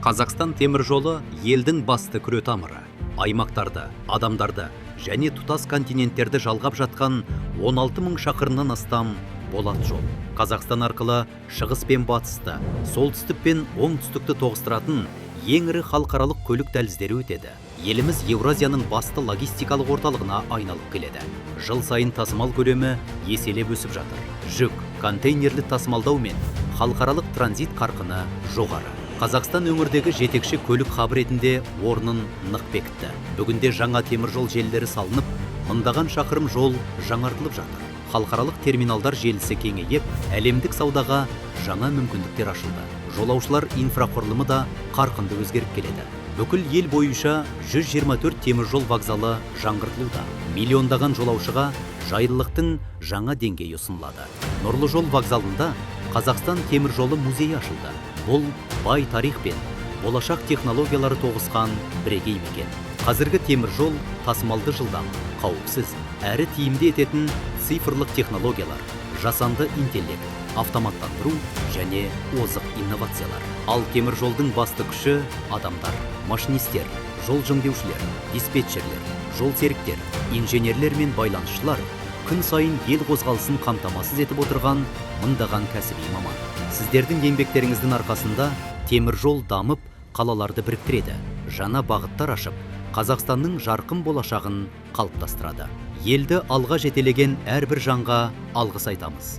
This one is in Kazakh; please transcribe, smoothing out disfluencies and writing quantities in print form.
Қазақстан темір жолы – елдің басты күре тамыры. Аймақтарды, адамдарды және тұтас континенттерді жалғап жатқан 16 мың шақырымнан астам болат жол. Қазақстан арқылы шығыс пен батысты, солтүстік пен оңтүстікті тоғыстыратын ең ірі халықаралық көлік дәліздері өтеді. Еліміз Еуразияның басты логистикалық орталығына айналып келеді. Жыл сайын тасымал көлемі еселеп өсіп жатыр. Жүк, контейнерлік тасымалдау мен халықаралық транзит қарқыны жоғары. Қазақстан өңірдегі жетекші көлік хабы ретінде орнын нық бекітті. Бүгінде жаңа теміржол желілері салынып, мыңдаған шақырым жол жаңартылып жатыр. Халықаралық терминалдар желісі кеңейіп, әлемдік саудаға жаңа мүмкіндіктер ашылды. Жолаушылар инфрақұрылымы да қарқынды өзгеріп келеді. Бүкіл ел бойынша 124 теміржол вокзалы жаңғыртылуда. Миллиондаған жолаушыға жайлылықтың жаңа деңгейі ұсынылады. Нұрлы жол вокзалында Қазақстан темір жолы музейі ашылды. Бұл – бай тарих пен болашақ технологиялары тоғысқан бірегей мекен. Қазіргі темір жол тасымалды жылдам, қауіпсіз әрі тиімді ететін цифрлық технологиялар, жасанды интеллект, автоматтандыру және озық инновациялар. Ал темір жолдың басты күші – адамдар: машинистер, жол жөндеушілер, диспетчерлер, жол серіктер, инженерлер мен байланысшылар, күн сайын ел қозғалысын қамтамасыз етіп отырған мыңдаған кәсіби маман. Сіздердің еңбектеріңіздің арқасында темір жол дамып, қалаларды біріктіреді, жаңа бағыттар ашып, Қазақстанның жарқын болашағын қалыптастырады. Елді алға жетелеген әрбір жанға алғыс айтамыз.